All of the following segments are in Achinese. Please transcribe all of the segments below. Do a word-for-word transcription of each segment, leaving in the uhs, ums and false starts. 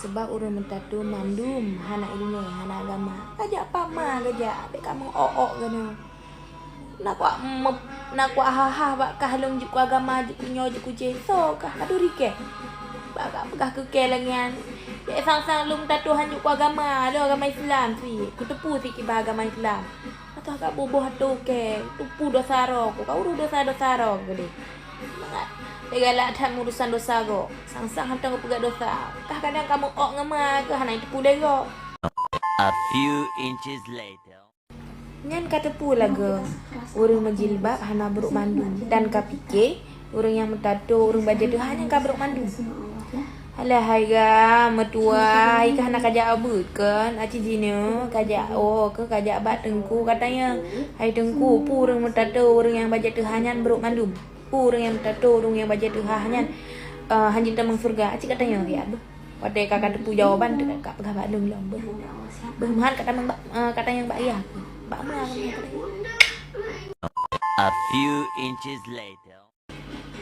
Sabab ureuëng meutatô mandum hana ileumèe, hana agama. Kajak pama kajak, bèk ka meu-ok-ok keunoe. Na kuak me-, na kuak ha-ha bak kah lôn jeuet keu agama, jeuet keu nyoe, jeuet keu jéh. Soe kah ka turi kèe? Bak ka peugah keu kèe lagèe nyan. Bèk sang-sang lôn meutatô han jeuet keu agama, lôn agama Islam cit. Kuteupeue cit kiban agama Islam. Ateueh ka buboh atô kèe, teupeue dosa droe ku, ka urus dosa-dosa droe ku deh. Mangat lé galak that meurusan dosa gob, sang-sang hantom geupeugah dosa. Kah kadang ka meu-ok ngon ma keuh hana jiteupeue lé gob. A few inches later. Nyan ka teupeue lagoe ureuëng meujilbab hana brôk mandum dan ka pike ureuëng nyang meutatô, ureuëng bajèe teuhah nyan ka brôk mandum. Alah hai ga meutuwah, hai kah hana kajak abeuet kon, aci jinoe kajak, oh, keuh kajak bak teungku katanyong. Hai teungku, peue ureuëng meutatô, ureuëng nyang bajèe teuhah nyan brôk mandum? Peue ureuëng nyang meutatô, ureuëng nyang bajèe teuhah nyan, eh, han jitamong syeuruga? Aci katanyong siat beuh. Watèe ka, ka teupeue jawaban, teuka ka peugah bak lôn lom beuh. Beuh meuhat katamong bak, eh, katanyong bak yah. Bak ma katanyong? A few inches later.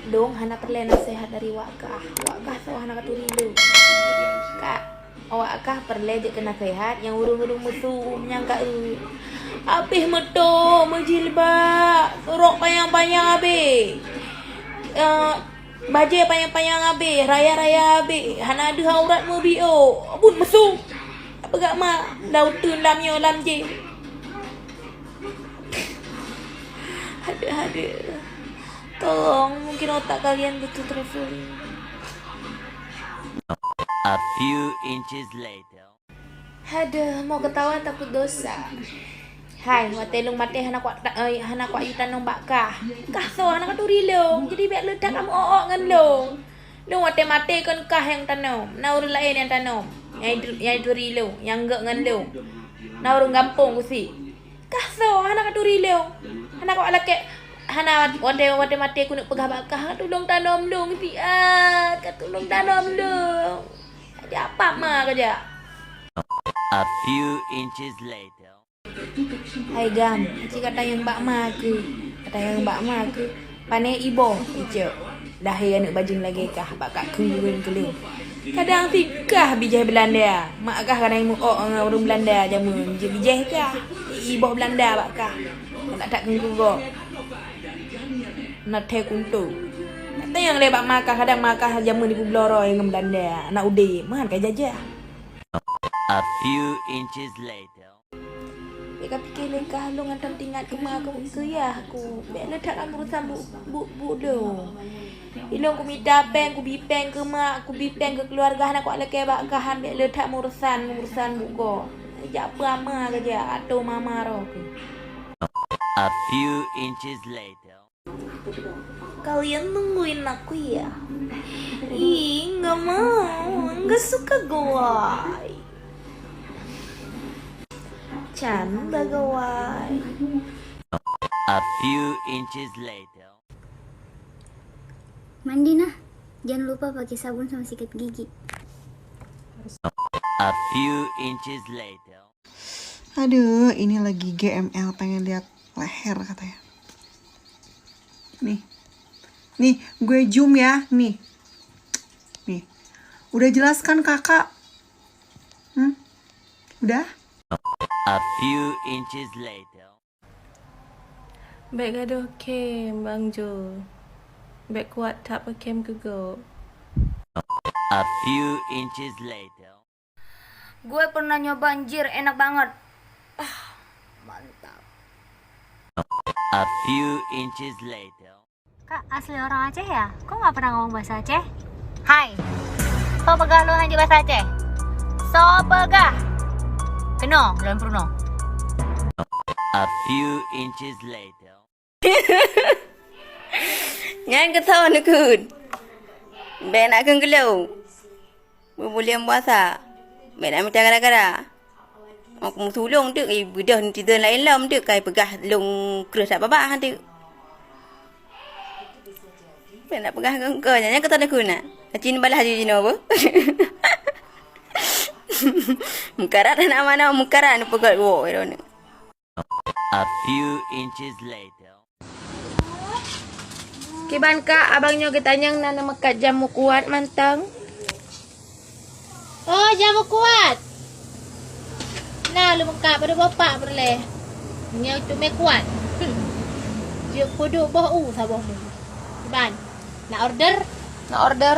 Lôn hana peureulèe naseuhat dari wak kah. Wak kah soe hana katuri lôn. Kak, wak kah peureulèe jeuet keu naseuhat nyang ureuëng-ureuëng meusu nyang ka eu. Abéh meuto, meujilbab, rok panyang-panyang abéh. Eh, bajèe panyang-panyang abéh, raya-raya abéh, hana deuh aurat meubiôh. Buet meusu. Peugah ma, lam uteuen, lam nyoe, lam jéh. Aduh, aduh. Tolong, mungkin otak kalian butuh traveling. A few inches later. Aduh, mau ketawa takut dosa. Hai, watèe lôn maté hana kuat ta-, eh, hana kuat yue tanom bak kah. Kah soe hana katuri lôn, jadi bèk leutak kamu ok-ok ngon lôn. Lôn watèe maté kon kah nyang tanom, na ureuëng laén nyang tanom. Nyang itu-, nyang ituri lôn, nyang gèt ngon lôn. Na ureuëng gampông kusi. Kah soe hana katuri lôn. Hana kuat lakèe, hana watèe, watèe maté keuneuk peugah bak kah, katulông tanom lôn siat, katulông tanom lôn. Kajak pat ma kajak. A few inches later. Hai gam, aci katanyong bak ma keuh. Katanyong bak ma keuh. Pané iboh, icok. Lahé aneuk bajeueng lagèe kah bak ka keureuen keu lôn. Kadang sikah bijèh Beulanda. Mak kah kadang meu-ok ngon ureuëng Beulanda jameun. Jeuet bijèh kah. Iboh Beulanda bak kah. Keuneuk that keu gob. Na thèe kunto. Katanyong lé bak ma kah, kadang ma kah jameun ipeubloe droe ngon Beulanda. Aneuk udép, meuhan ka jajah. A few inches later. Bèk ka pike lé kah lôn hantom teuingat keu ma keu, keu yah ku. Bèk leutak lam urusan bu-, bu-, bu lôn. Ilôn kumita péng, kubi péng keu mak, kubi péng keu keuluwarga, hana kuat lakèe bak kah, han bèk leutak meurusan, meurusan bu gob. Jak peue ama kajak, atô mama roh keuh. A few inches later. Kalian nungguin aku ya? Ih, nggak mau, nggak suka gawai. Can bagawai. A few inches later. Mandi nah, jangan lupa pakai sabun sama sikat gigi. A few inches later. Aduh, ini lagi G M L pengen lihat leher katanya. Nih. Nih, gue zoom ya, nih. Nih. Udah jelas kan kakak? Hmm? Udah? A few inches later. Bèk gadôh kem, Bang Jo. Bèk kuat that peukem keu gob. A few inches later. Gue pernah nyoba anjir, enak banget. Ah, mantap. A few inches later. Kak, asli orang Aceh ya? Kok nggak pernah ngomong bahasa Aceh? Hai, soe peugah lôn hanjeuet bahasa Aceh? Soe peugah? Keunoe lôn peurunoe. A few inches later. Nyan keu soe neukheun? Bèk nakheun keu lôn. Beubuleuen puasa. Bèk na mita gara-gara. Aku meusulông teuk, eh, beudôh netizen laén lom teuk, kai peugah lôn kreueh that babah teuk. Bèk na peugah keu engkau, nyan, nyan kata neukheun na. Aci neubalah laju jinoe beuh. Meukarat aneuk manoe, meukarat neupeugöt woe droeneuh. A few inches later. Kiban kak, abang nyoe geutanyong na neumeukat jamu kuat mantong. Oh, nyang meukuat. Na lôn meungkap pada bopak peureulée. Nyang cumé kuat. Hmm. Jeuet peuduek boh u saboh mu. Iban, nak order? Nak order.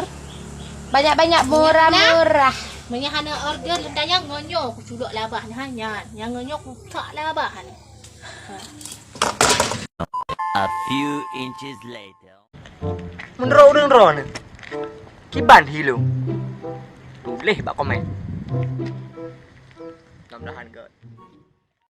Banyak-banyak, murah-murah. Meunyoe hana order, lôn tanyong ngon nyoe kuculok labah nyan. Nyang ngon nyoe kutak labah nyan. A few inches later. Meunurot ureuëng droeneuh, kiban hi lôn? Tuléh bak komen. Mudah-mudahan gét.